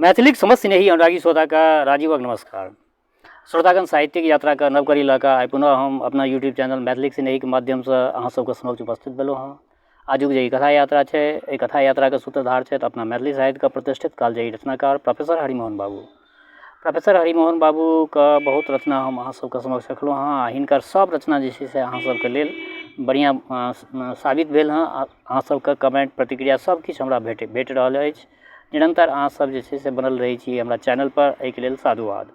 मैथिलीक समस्त स्नेही अनुरागी श्रोताके राजीवक नमस्कार। श्रोतागण, साहित्यिक यात्राके नव कड़ी लऽ कऽ आइ पुनः हम अपना यूट्यूब चैनल मैथिलीक स्नेहीके माध्यमसँ अहाँ सबके समक्ष उपस्थित भेलहुँ हँ। आजुक जे ई कथा यात्रा छै, एहि कथा यात्राके सूत्रधार छथि अपना मैथिली साहित्यके प्रतिष्ठित कालजयी रचनाकार प्रोफेसर हरिमोहन बाबू। प्रोफेसर हरिमोहन बाबूके बहुत रचना हम अहाँ सबके समक्ष रखलहुँ हँ आ हिनकर सब रचना जे छै से अहाँ सबके लेल बढ़िआँ साबित भेल हँ। अहाँ सबके कमेन्ट प्रतिक्रिया सब किछु हमरा भेट रहल अछि। निरन्तर अहाँसब जे छै से बनल रहै छी हमरा चैनलपर, एहिके लेल साधुवाद।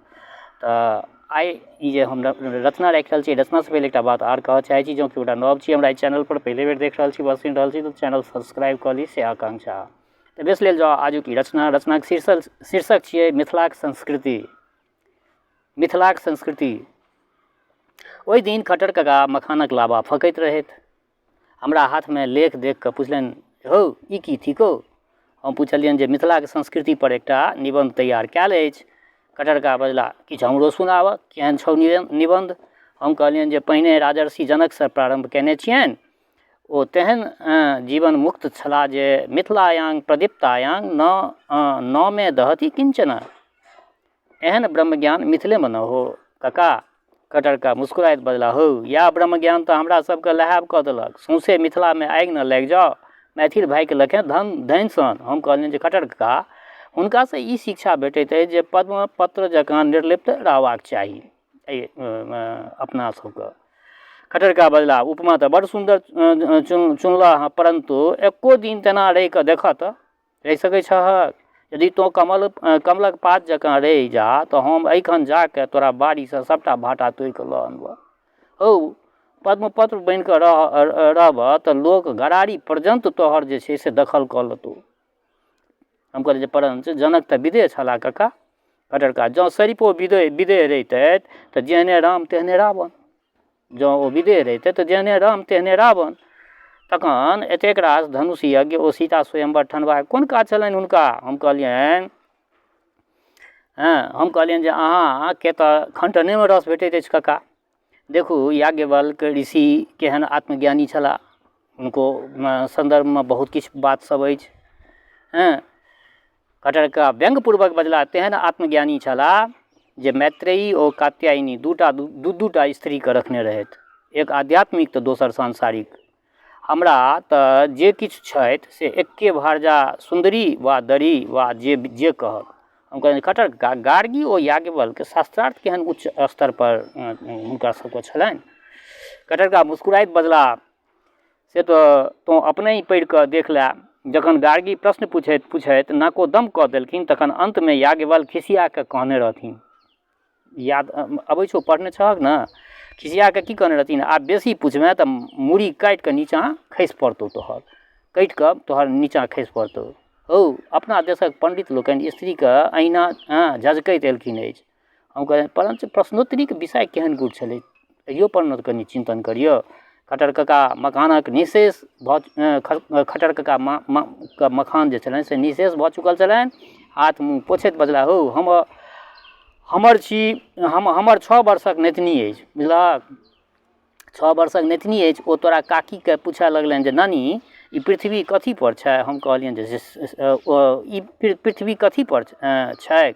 तऽ आइ ई जे हम रचना राखि रहल छी, रचनासँ पहिले एकटा बात आओर कहऽ चाहै छी, जँ केओ गोटा नव छी हमरा एहि चैनलपर, पहिले बेर देख रहल छी वा सुनि रहल छी, तऽ चैनल सब्सक्राइब कऽ ली से आकाङ्क्षा। तऽ बेस लेल जाउ आजुक ई रचना। रचनाके शीर्षक छियै मिथिलाक संस्कृति। मिथिलाक संस्कृति। ओहि दिन खट्टर कका मखानक लाबा फँकैत रहथि। हमरा हाथमे लेख देखि कऽ पुछलनि, हौ, ई की थिकौ? हम पुछलियनि जे मिथिलाके संस्कृतिपर एकटा निबन्ध तैयार कयल अछि। खट्टर कका बजलाह, किछु हमरो सुनाबह, केहन छौ निबन्ध? हम कहलियनि जे पहिने राजर्षि जनकसँ प्रारम्भ कयने छियनि। ओ तेहन जीवन मुक्त छलाह जे मिथिलायां प्रदीप्तायां न न मे दहति किञ्चन। एहन ब्रह्मज्ञान मिथिलेमे ने हो कका। खट्टर कका मुस्कुराइत बजलाह, हौ, इएह ब्रह्मज्ञान तऽ हमरा सबके लहाएब कऽ देलक। सौंसे मिथिलामे आगि ने लागि जाउ, मैथिल भाइके लखे धन धनि सन। हम कहलियनि जे खट्टर कका, हुनकासँ ई शिक्षा भेटैत अछि जे पद्म पत्र जकाँ निर्लिप्त रहबाक चाही एहि अपना सबके। खट्टर कका बजलाह, उपमा तऽ बड़ सुन्दर चुनलह हँ, परन्तु एको दिन तेना रहि कऽ देखऽ तऽ। रहि सकै छहक? यदि तोँ कमलक पात जकाँ रहि जाह तऽ हम एहिखन जा कऽ तोरा बाड़ीसँ सभटा भाँटा तोड़ि कऽ लऽ अनबह। हौ, पद्मपत्र बनि कऽ रहबह तऽ लोक गराड़ी पर्यन्त तोहर जे छै से दखल कऽ लेतौ। हम कहलियै जे परञ्च जनक तऽ विदेह छलाह कका। खट्टर कका, जँ सरिपो विदेह रहितथि तऽ जेहने राम तेहने रावण। जँ ओ विदेह रहितै तऽ जेहने राम तेहने रावण। तखन एतेक रास धनुष यज्ञ ओ सीता स्वयंवर ठनबाक कोन काज छलनि हुनका? हम कहलियनि हँ हम कहलियनि जे अहाँके तऽ खण्डनेमे रस भेटैत अछि कका। देखू, याज्ञवल्क्य ऋषि केहन आत्मज्ञानी छलाह, हुनको सन्दर्भमे बहुत किछु बात सब अछि। हँ खट्टर कका व्यंग्यपूर्वक बजलाह, तेहन आत्मज्ञानी छलाह जे मैत्रेयी ओ कात्यायनी दूटा दू दूटा स्त्रीके रखने रहथि, एक आध्यात्मिक तऽ दोसर सांसारिक। हमरा तऽ जे किछु छथि से एक्के भारजा सुन्दरी वा दरी वा जे जे कहक। हम कहलियनि, खट्टर कका, गार्गी ओ याज्ञवल्क्य शास्त्रार्थ केहन उच्च स्तरपर हुनका सबके छलनि। खट्टर कका मुस्कुराइत बजलाह, से तऽ तोँ अपनहि पढ़ि कऽ देख लए। जखन गार्गी प्रश्न पुछैत पुछैत नाकोदम कऽ देलखिन तखन अन्तमे याज्ञवल्क्य खिसिया कऽ कहने रहथिन, याद अबै छौ, पढ़ने छहक ने? खिसिया कऽ की कहने रहथिन? आब बेसी पुछबेँ तऽ मूड़ी काटि कऽ नीचाँ खसि पड़तौ तोहर, कटि कऽ तोहर नीचाँ खसि पड़तौ। हौ, अपना देशक पण्डित लोकनि स्त्रीके अहिना झझकैत एलखिन अछि। हम कहलियनि, परञ्च प्रश्नोत्तरीके विषय केहन गूढ़ छलै, एहियोपर ने कनि चिन्तन करियौ। खट्टर कका मखानक निशेष भऽ खट्टर कका के मखान जे छलनि से निशेष भऽ चुकल छलनि। हाथ मुँह पोछैत बजलाह, हौ, हम हमर छी हम हमर 6 वर्षक नतिनी अछि, बुझलहक? 6 वर्षक नतिनी अछि। ओ तोरा काकीके पूछऽ लगलनि जे नानी, ई पृथ्वी कथीपर छै? हम कहलियनि जे ई पृथ्वी कथीपर छै?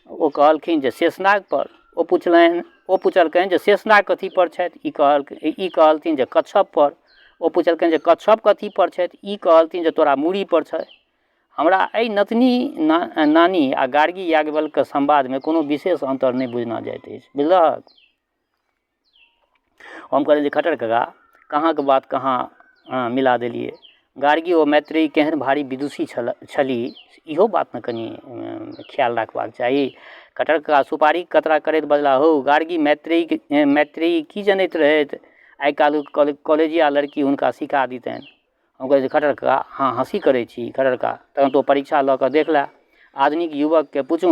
ओ कहलखिन जे शेषनागपर। ओ पुछलकनि जे शेषनाग कथीपर छथि? ई कहलथिन जे कच्छपपर। ओ पुछलकनि जे कच्छप कथीपर छथि? ई कहलथिन जे तोरा मूड़ीपर छै। हमरा एहि नतिनी नानी आ गार्गी याज्ञवल्क्यके संवादमे कोनो विशेष अन्तर नहि बुझना जाइत अछि, बुझलहक? हम कहलियै जे खट्टर कका, कहाँके बात कहाँ मिला देलियै। गार्गी ओ मैत्रेयी केहन भारी विदुषी छली, इहो बात ने कनि ख्याल राखबाक चाही। खट्टर कका सुपारी कतरा करैत बजलाह, हौ, गार्गी मैत्रेयी की जनैत रहथि? आइ काल्हि कॉलेजिया लड़की हुनका सिखा दितनि। हम कहलियै जे खट्टर कका, अहाँ हँसी करै छी। खट्टर कका, तखन तोँ परीक्षा लऽ कऽ देख लए। आधुनिक युवकके पुछू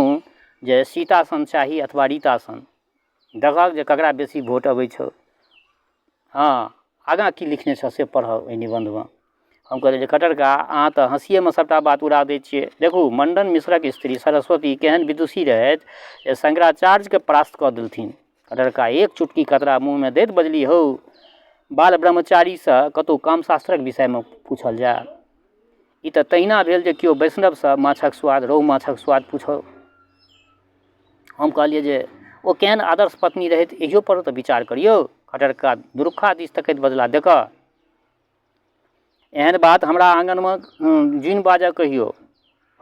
जे सीता सन चाही अथवा रीता सन, देखहक जे ककरा बेसी वोट अबै छौ। हँ, आगाँ की लिखने छह से पढ़ह ओहि निबन्धमे। हम कहलियै जे खट्टर कका, अहाँ तऽ हँसिएमे सभटा बात उड़ा दै छियै। देखू, मण्डन मिश्रक स्त्री सरस्वती केहन विदुषी रहथि जे शंकराचार्यके परास्त कऽ देलथिन। खट्टर कका एक चुटकी कतरा मुँहमे दैत बजली, हौ, बाल ब्रह्मचारीसँ कतहु कामशास्त्रक विषयमे पूछल जाय? ई तऽ तहिना भेल जे केओ वैष्णवसँ माछक स्वाद रोहु माछक स्वाद पूछौ। हम कहलियै जे ओ केहन आदर्श पत्नी रहथि, इहो पर तऽ विचार करियौ। खट्टर कका दुरुखा दिस तकैत बजला, देखऽ एहन बात हमरा आङनमे जुनि बाजऽ कहियो।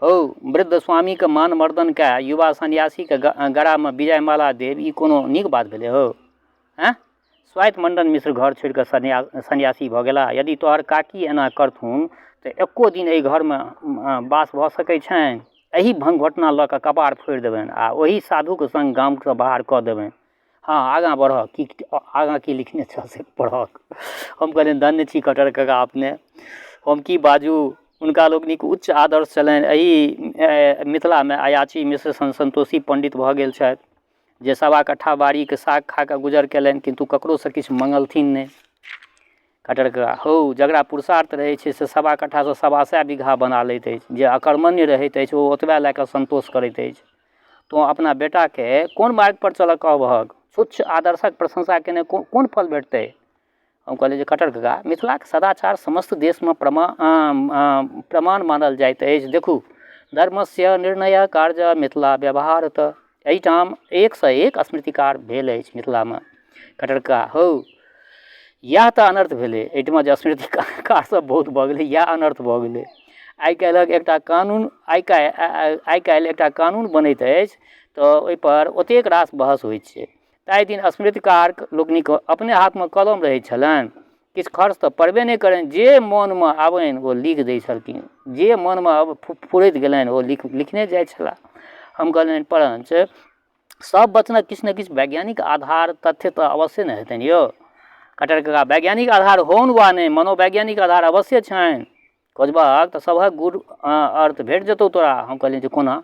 हौ, वृद्ध स्वामीके मान मर्दन कए युवा सन्यासीके गरामे विजयमाला देब ई कोनो नीक बात भेलै हौ? आँय, स्वाइत मण्डन मिश्र घर छोड़ि कऽ सन्यासी भऽ गेला। यदि तोहर काकी एना करथुन तऽ एक्को दिन एहि घरमे वास भऽ सकै छनि? एहि भंग घोटना लऽ कऽ कपार फोड़ि देबनि आ ओहि साधुके सङ्ग गामसँ बाहर कऽ देबनि। हँ, आगाँ बढ़ऽ, की आगाँ की लिखने छह से पढ़क। हम कहलियनि धन्य छी खट्टर कका अपने। हम की बाजू, हुनका लोकनिक उच्च आदर्श छलनि। एहि मिथिलामे अयाची मिश्र सन सन्तोषी पण्डित भऽ गेल छथि जे सवा कट्ठा बाड़ीके साग खा कऽ गुजर कयलनि, किन्तु ककरोसँ किछु मङ्गलथिन नहि। खट्टर कका हौ, जकरा पुरुषार्थ रहै छै से सवा कट्ठासँ सवा सए बीघा बना लैत अछि, जे अकर्मण्य रहैत अछि ओ ओतबे लए कऽ सन्तोष करैत अछि। तोँ अपना बेटाके कोन मार्गपर चलऽ कहबहक? तुच्छ आदर्शक प्रशंसा केने कोन फल भेटतै? हम कहलियै जे खट्टर कका, मिथिलाके सदाचार समस्त देशमे प्रमाण मानल जाइत अछि। देखू, धर्मस्य निर्णय कार्य मिथिला व्यवहार तऽ एहिठाम एकसँ एक स्मृतिकार भेल अछि मिथिलामे। खट्टर कका हौ, इएह तऽ अनर्थ भेलै एहिठमा जे स्मृतिकार सब बहुत भऽ गेलै, इएह अनर्थ भऽ गेलै। आइ काल्हिक एकटा कानून, आइ काल्हि एकटा कानून बनैत अछि तऽ ओहिपर ओतेक रास बहस होइ छै। ताहि दिन स्मृतिकार लोकनिक अपने हाथमे कलम रहै छलनि, किछु खर्च तऽ पड़बे नहि करनि, जे मोनमे आबनि ओ लिख दै छलखिन, जे मोनमे फुरैत गेलनि ओ लिखने जाइ छलाह। हम कहलियनि परञ्च सब वचनक किछु ने किछु वैज्ञानिक आधार तथ्य तऽ अवश्ये ने हेतनि यौ। खट्टर कका वैज्ञानिक आधार होन वा नहि, मनोवैज्ञानिक आधार अवश्ये छनि। खोजबहक तऽ सभक गूढ़ अर्थ भेट जेतौ तोरा। हम कहलियनि जे कोना,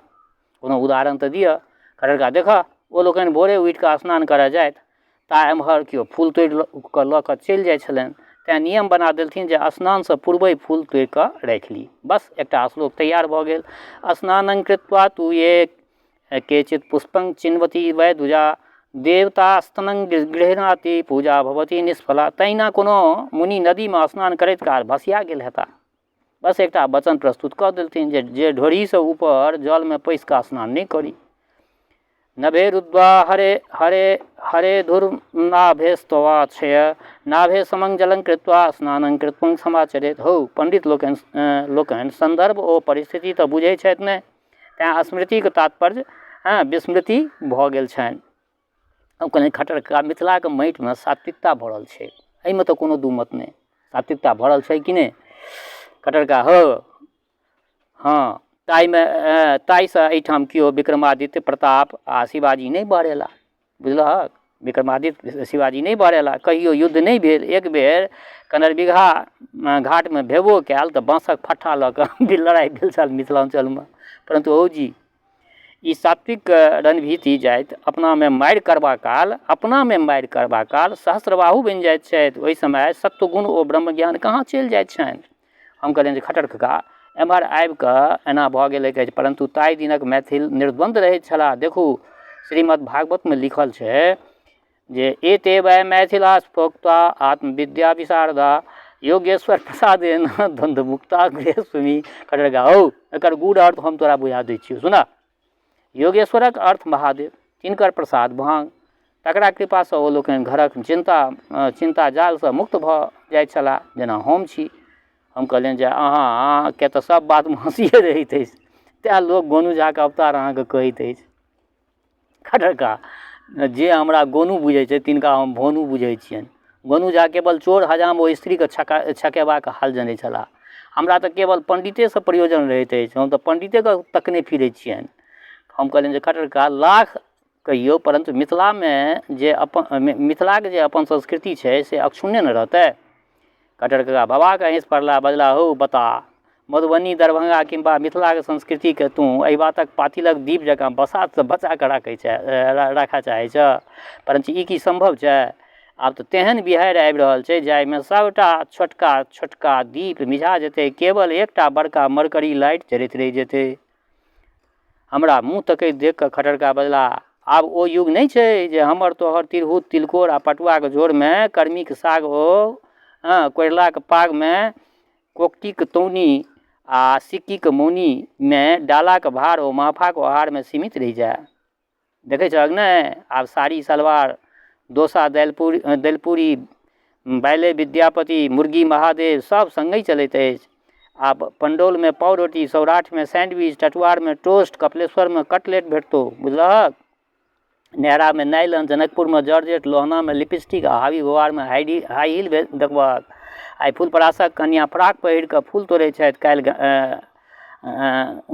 कोनो उदाहरण तऽ दिअ। खट्टर कका देखऽ, ओ लोकनि भोरे उठि कऽ स्नान करऽ जाथि ता एम्हर केओ फूल तोड़ि कऽ लऽ कऽ चलि जाइ छलनि, तेँ नियम बना देलथिन जे स्नानसँ पूर्वहि फूल तोड़ि कऽ राखि ली। बस एकटा श्लोक तैयार भऽ गेल। स्नानं कृत्वा तु ये केचित् पुष्पं चिन्वती वै दुजा देवतास्तनं गृह्णाति पूजा भवती निष्फला। तहिना कोनो मुनि नदीमे स्नान करैत काल भसिया गेल हेता। बस एकटा वचन प्रस्तुत कऽ देलथिन जे जे ढोरीसँ ऊपर जलमे पैसि कऽ स्नान नहि करी। नभे रुद्वा हरे हरे हरे धुर्नाभेस्तवा क्षय नाभे समं जलं कृत्वा स्नानं कृत्वं समाचरेत। हौ, पंडित लोकनि सन्दर्भ ओ परिस्थिति तऽ बुझै छथि नहि, तैँ स्मृतिके तात्पर्य हँ विस्मृति भऽ गेल छनि। हम कहलियनि खट्टर कका, मिथिलाके माटिमे सात्विकता भरल छै, एहिमे तऽ कोनो दू मत नहि, सात्विकता भरल छै कि नहि? खट्टर कका हौ हँ, ताहिमे ताहिसँ एहिठाम केओ विक्रमादित्य प्रताप आ शिवाजी नहि बहरेला, बुझलहक? विक्रमादित्य शिवाजी नहि बहरेला, कहियो युद्ध नहि भेल। एक बेर कनरबिगहा घाटमे भेबो कयल तऽ बाँसक फट्ठा लऽ कऽ लड़ाइ भेल छल मिथिलाञ्चलमे। परन्तु हौ जी, ई सात्विक रणभीति जाइत अपनामे मारि करबा काल, अपनामे मारि करबा काल सहस्रबाहु बनि जाइत छथि। ओहि समय सत्वगुण ओ ब्रह्मज्ञान कहाँ चलि जाइत छनि? हम कहलियनि जे खट्टर कका, एम्हर आबि कऽ एना भऽ गेलै अछि, परन्तु ताहि दिनक मैथिल निर्द्वन्द्व रहैत छलाह। देखू, श्रीमद् भागवतमे लिखल छै जे एते वै मैथिला प्रोक्ता आत्मविद्या विशारदा योगेश्वर प्रसादेन द्वन्द्वमुक्ता गृहस्वामी। खट्टर कका हौ, एकर गूढ़ अर्थ हम तोरा बुझा दै छियौ, सुनह। योगेश्वरक अर्थ महादेव, तिनकर प्रसाद भाँग, तकरा कृपासँ ओ लोकनि घरक चिन्ता जालसँ मुक्त भऽ जाइत छलाह, जेना हम छी। हम कहलियनि जे अहाँके तऽ सब बातमे हँसिए रहैत अछि, तेँ लोक गोनू झाके अवतार अहाँके कहैत अछि। खट्टर कका जे हमरा गोनू बुझै छै तिनका हम भोनू बुझै छियनि। गोनू झा केवल चोर हजाम ओ स्त्रीके छकेबाक हाल जनै छलाह। हमरा तऽ केवल पण्डितेसँ प्रयोजन रहैत अछि, हम तऽ पण्डितेके तकने फिरै छियनि। हम कहलियनि जे खट्टर कका, लाख कहियौ परन्तु मिथिलामे जे अपन मिथिलाके जे अपन संस्कृति छै से अक्षुण्णे ने रहतै। खट्टर कका भभा कऽ हँसि पड़ला, बजला हौ बता, मधुबनी दरभंगा किंबा मिथिलाके संस्कृतिके तू एहि बातक पातिलक दीप जकाँ बसातसँ बचा कऽ राखै छै राखऽ चाहै छऽ, परञ्च ई की सम्भव छै? आब तऽ तेहन बिहाड़ि आबि रहल छै जाहिमे सबटा छोटका छोटका दीप मिझा जेतै, केवल एकटा बड़का मरकरी लाइट जरैत रहि जेतै। हमरा मुँह तकैत देख कऽ खट्टर कका बजलाह, आब ओ युग नहि छै जे हमर तोहर तिरहुत तिलकोर आ पटुआक झोरमे कर्मीक साग ओ कोयलाक पागमे कोकटीक तौनी आ सिक्कीके मौनीमे डालाके भार ओ महफाके ओहारमे सीमित रहि जाय। देखै छहक नहि, आब साड़ी सलवार, डोसा दालि दालिपूरी, बाइले विद्यापति, मुर्गी महादेव सब सङ्गहि चलैत अछि। आब पण्डौलमे पावरोटी, सौराठमे सैण्डविच, टटुआरमे टोस्ट, कपिलेश्वरमे कटलेट भेटतौ, बुझलहक? नेहरामे नाइलन, जनकपुरमे जॉर्जेट, लोहनामे लिपस्टिक आ हाबी गोवारमे हाइडी हाइ हील देखबहक। आइ फुलपरासक कनिआँ फ्रॉक पहिर कऽ फूल तोड़ै छथि, काल्हि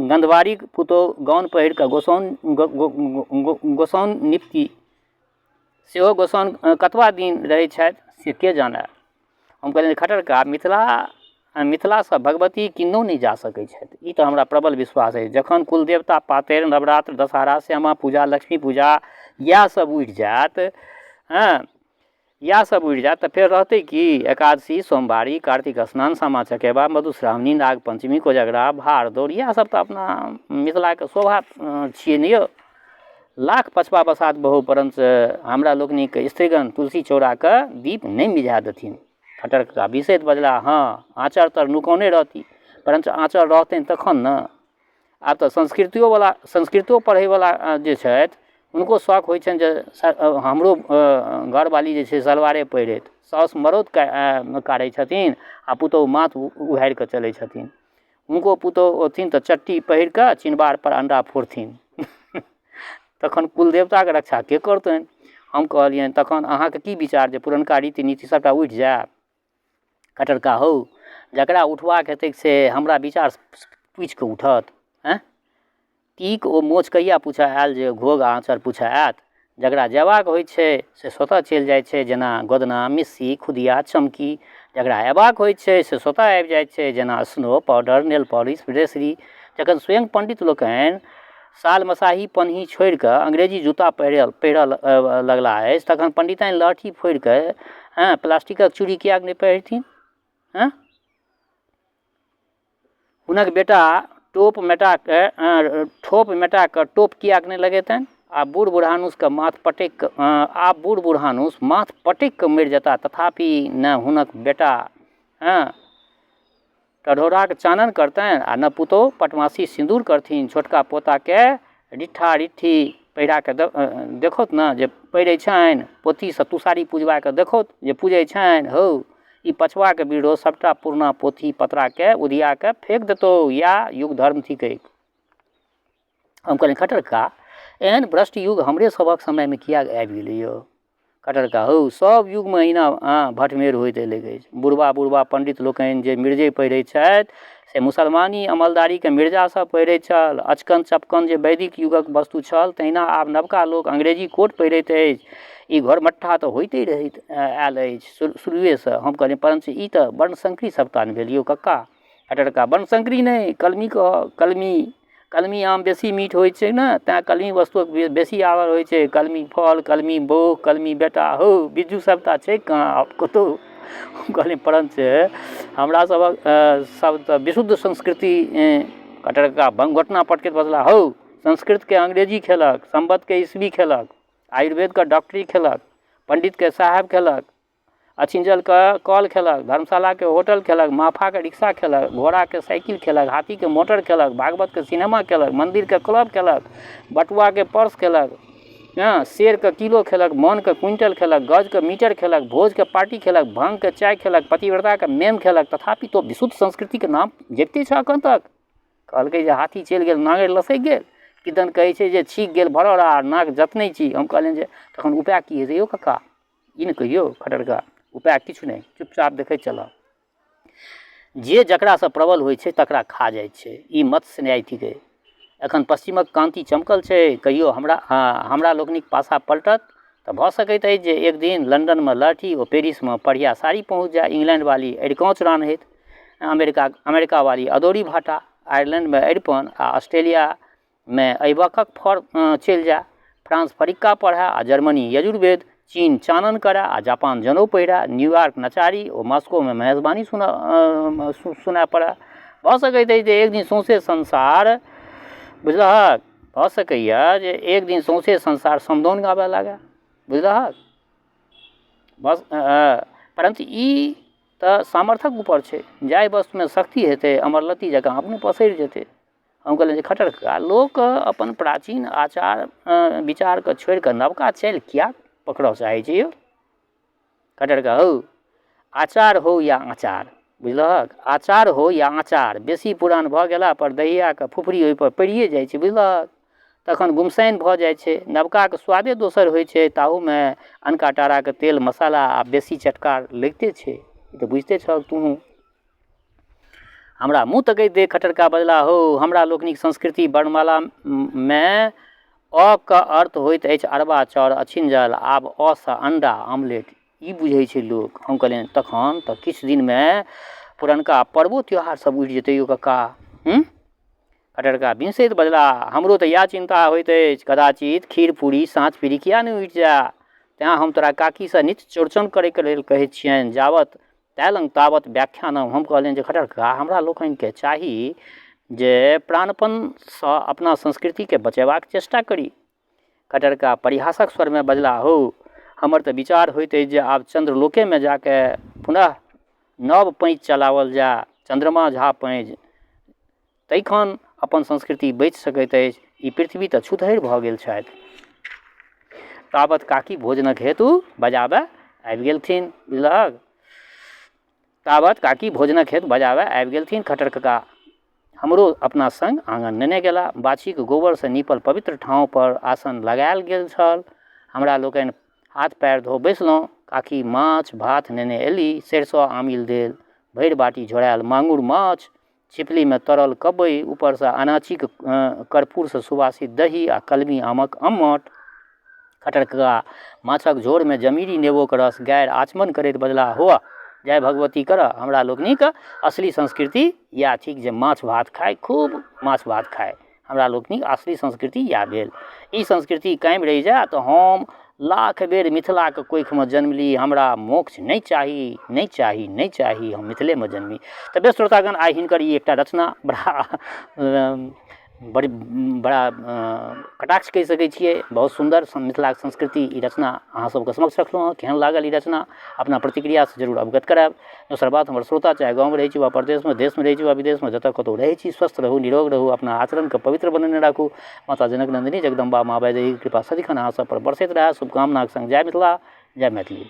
गन्धवारिक पुतोहु गाउन पहिर कऽ गोसाउन गोसाउन निपती। सेहो गोसाउन कतबा दिन रहै छथि से के जानै। हम कहलियनि खट्टर कका, मिथिलासँ भगवती किन्नहुँ नहि जा सकै छथि, ई तऽ हमरा प्रबल विश्वास अछि। जखन कुलदेवता पातरि, नवरात्र, दशहरा, श्यामा पूजा, लक्ष्मी पूजा इएह सब उठि जायत, हँ इएह सब उठि जायत तऽ फेर रहतै की? एकादशी, सोमवारी, कार्तिक स्नान, सामा चकेबा, मधुश्रावणी, नागपञ्चमी, कोजगरा, भार दौड़, इएह सब तऽ अपना मिथिलाके शोभा छियै ने यौ। लाख पछबा बसात बहौ, परञ्च हमरा लोकनिक स्त्रीगण तुलसी चौराके दीप नहि मिझा देथिन। खट्टर कका बिसैत बजलाह, हँ, आँचर तर नुकौने रहती, परञ्च आँचर रहतनि तखन ने। आब तऽ संस्कृतियोवला संस्कृतो पढ़ैवला जे छथि हुनको शौक होइ छनि जे हमरो घरवाली जे छै सलवारे पहिरथि। साउस मरौत काढ़ै छथिन आ पुतोहु माथ उघारि कऽ चलै छथिन। हुनको पुतोहु औथिन तऽ चट्टी पहिर कऽ चिनबारपर अण्डा फोड़थिन। तखन कुलदेवताके रक्षा के करतनि? हम कहलियनि, तखन अहाँके की विचार जे पुरनका रीति नीति सबटा उठि जाय? खट्टर कका हौ, जकरा उठबाक हेतैक से हमरा विचार पूछि कऽ उठत? आँय, टीक ओ मोछ कहिया पूछऽ आयल जे घोघ आँचर पूछऽ आयत? जकरा जयबाक होइ छै से स्वतः चलि जाइ छै, जेना गोदना, मिस्सी, खुदिया, चमकी। जकरा अयबाक होइ छै से स्वतः आबि जाइ छै, जेना snow powder, nail polish, ग्रेसरी। जखन स्वयं पण्डित लोकनि साल मसाही पनही छोड़िकऽ अंग्रेजी जूता पहिरऽ लगलाह अछि, तखन पण्डिताइन लहठी फोड़िकऽ हँ प्लास्टिकक चूड़ी किएक नहि पहिरथिन? हँ, हुनक बेटा टोप मेटाके ठोप मेटाके टोप किएक नहि लगेतनि? आब बूढ़ बुढ़ानुसके माथ पटकि कऽ आब बूढ़ बुढ़ानुस माथ पटकि कऽ मरि जेताह, तथापि ने हुनक बेटा हँ टढ़ौराके चानन करतनि आ ने पुतोहु पटमासी सिन्दूर करथिन। छोटका पोताके रिट्ठा रिट्ठी पहिरा कऽ देखौथ ने जे पहिरै छनि, पोथीसँ तुसारी पुजवा कऽ देखौथ जे पूजै छनि। हौ, ई पछुआके बिरड़ो सबटा पुरना पोथी पतराके उधिया कऽ फेक देतौ। इएह युग धर्म थिकै। हम कहलियनि, खट्टर कका, एहन भ्रष्ट युग हमरे सभक समयमे किएक आबि गेलै यौ? खट्टर कका हौ, सब युगमे एहिना भटमेर होइत एलैक अछि। बुढ़बा बुढ़बा पण्डित लोकनि जे मिर्जइ पहिरै छथि से मुसलमानी अमलदारीके मिर्जा सब पहिरै छल। अचकन चपकन जे वैदिक युगक वस्तु छल तहिना आब नवका लोक अंग्रेजी कोट पहिरैत अछि। ई घरमट्ठा तऽ होइते रहैत आयल अछि शुरुएसँ। हम कहलियै, परञ्च ई तऽ वर्णशंकरी सभटा ने भेल यौ कक्का। खट्टर कका, वर्णशंकरी नहि, कलमी कहऽ, कलमी। कलमी आम बेसी मीठ होइ छै ने, तैँ कलमी वस्तुक बेसी आदर होइ छै। कलमी फल, कलमी बौह, कलमी बेटा, हौ बिज्जू सबटा छै कहाँ आब कतहु? हम कहलियै, परञ्च हमरा सभक सब तऽ विशुद्ध संस्कृति। खट्टर कका घोटना पटकैत बजलाह, हौ, संस्कृतके अंग्रेजी खेलक, सम्वतके ईसवी खेलक, आयुर्वेदके डॉक्टरी खेलक, पण्डितके साहेब खेलक, अछिञ्जलके कल खेलक, धर्मशालाके होटल खेलक, महफाके रिक्शा खेलक, घोड़ाके साइकिल खेलक, हाथीके मोटर खेलक, भागवतके सिनेमा खेलक, मन्दिरके क्लब खेलक, बटुआके पर्स खेलक, हँ सेरके किलो खेलक, मनके क्विंटल खेलक, गजके मीटर खेलक, भोजके पार्टी खेलक, भाङ्गके चाय खेलक, पतिव्रताके मेम खेलक, तथापि तो विशुद्ध संस्कृतिके नाम जपिते छह एखन तक। कहलकै जे हाथी चलि गेल, नाङरि लसकि गेल। किदन कहै छै जे छीक गेल भरल आ नाक जतनै छी। हम कहलियनि जे तखन उपाय की हेतै यौ कक्का? ई ने कहियौ। खट्टर कका, उपाय किछु नहि, चुपचाप देखैत चलऽ। जे जकरासँ प्रबल होइ छै तकरा खा जाइ छै। ई मत्स्य न्याय थिकै। एखन पश्चिमक कान्ति चमकल छै, कहियो हमरा लोकनिक पासा पलटत तऽ भऽ सकैत अछि जे एक दिन लण्डनमे लहठी ओ पेरिसमे पढ़िया साड़ी पहुँच जाय। इंग्लैंड वाली अरिकोञ्च रान्हैत, अमेरिका वाली अदौरी भाटा, आयरलैंडमे अरिपन आ ऑस्ट्रेलियामे अहिबकक फर चलि जाय। फ्रांस फरिक्का पढ़य आ जर्मनी यजुर्वेद, चीन चानन करय आ जापान जनउ पहिरय, न्यूयॉर्क नचारी ओ मॉस्कोमे महेशवाणी सुनय पड़य। भऽ सकैत अछि जे एक दिन सौंसे संसार, बुझलहक, भऽ सकैए जे एक दिन सौंसे संसार समदाउन गाबऽ लागय, बुझलहक। बस, परन्तु ई तऽ सामर्थ्यक ऊपर छै। जाहि वस्तुमे शक्ति हेतै अमरलत्ती जकाँ अपने पसरि जेतै। हम कहलिअनि जे खट्टर कका, लोक अपन प्राचीन आचार विचारके छोड़िकऽ नवका चालि किआ पकड़ऽ चाहै छै यौ? खट्टर कका हौ, आचार हो या अचार, बुझलहक, आचार हो या अचार, बेसी पुरान भऽ गेलापर दहियाके फुफरी ओहिपर पड़िए जाइ छै, बुझलहक, तखन गुमसानि भऽ जाइ छै। नवकाके स्वादे दोसर होइ छै, ताहूमे अनका टाराके तेल मसाला आ बेसी चटकार लगिते छै, ई तऽ बुझिते छहक तूहूँ। हमरा मुँह तकैत देख खट्टर कका बजला, हौ, हमरा लोकनिक संस्कृति वर्णमालामे अ के अर्थ होइत अछि अरबा चाउर अछिञ्जल, आब अ सँ अण्डा आमलेट ई बुझै छै लोक। हम कहलियनि, तखन तऽ किछु दिनमे पुरनका पर्वो त्योहार सब उठि जेतै यौ कक्का। खट्टर कका बिमसैत बजला, हमरो तऽ इएह चिन्ता होइत अछि, कदाचित खीर पूरी साँच पिरिकिया नहि उठि जाय, तेँ हम तोरा काकीसँ नित्य चौरचन करैके लेल कहै छियनि, जावत तैलंग तावत व्याख्यानम। हम कहलियनि जे खट्टर कका, हमरा लोकनिके चाही जे प्राणपणसँ अपना संस्कृतिके बचेबाक चेष्टा करी। खट्टर कका परिहासक स्वरमे बजला, हौ, हमर तऽ विचार होइत अछि जे आब चन्द्रलोकेमे जाके पुनः नव पैँच चलाओल जाय, चन्द्रमा झा पैँच, तैखन अपन संस्कृति बचि सकैत अछि, ई पृथ्वी तऽ छुतहरि भऽ गेल छथि। तावत काकी भोजनक हेतु बजाबऽ आबि गेलथिन, बुझलहक। तावत काकी भोजनक हेतु बजाबऽ आबि गेलथिन। खट्टर कका हमरो अपना सङ्ग आङन नेने गेला। बाछीके गोबरसँ नीपल पवित्र ठाँवपर आसन लगायल गेल छल। हमरा लोकनि हाथ पएर धो बैसलहुँ। काकी माछ भात नेने एली, सरिसो आमिल देल भरि बाटी झोरायल मांगुर माछ, छिपलीमे तरल कबइ, ऊपरसँ अनाचीके कर्पूरसँ सुवासित दही आ कलमी आमक अम्मट। खट्टर कका माछक झोरमे जमीरी नेबोके रस गारि आचमन करैत बजलाह, हुअ जय भगवती करऽ, हमरा लोकनिक असली संस्कृति इएह थिक जे माछ भात खाइ, खूब माछ भात खाइ, हमरा लोकनिक असली संस्कृति इएह भेल। ई संस्कृति कायम रहि जाय तऽ हम लाख बेर मिथिलाके कोखिमे जन्म ली, हमरा मोक्ष नहि चाही, नहि चाही, नहि चाही, हम मिथिलेमे जन्मी। तऽ बेस श्रोतागण, आइ हिनकर ई एकटा रचना बड़ा बड़ी बड़ा कटाक्ष कहि सकै छियै, बहुत सुन्दर मिथिलाके संस्कृति ई रचना अहाँ सबके समक्ष रखलहुँ हँ। केहन लागल ई रचना अपना प्रतिक्रियासँ जरूर अवगत करायब। दोसर बात, हमर श्रोता चाहे गाँवमे रहै छी वा परदेशमे, देशमे रहै छी वा विदेशमे, जतऽ कतहु रहै छी, स्वस्थ रहू, निरोग रहू, अपना आचरणके पवित्र बनेने राखू। माता जनक नन्दिनी जगदम्बा माँ वैदेहीके कृपा सदिखन अहाँ सबपर बरसैत रहए, शुभकामनाके सङ्ग जय मिथिला, जय मैथिली।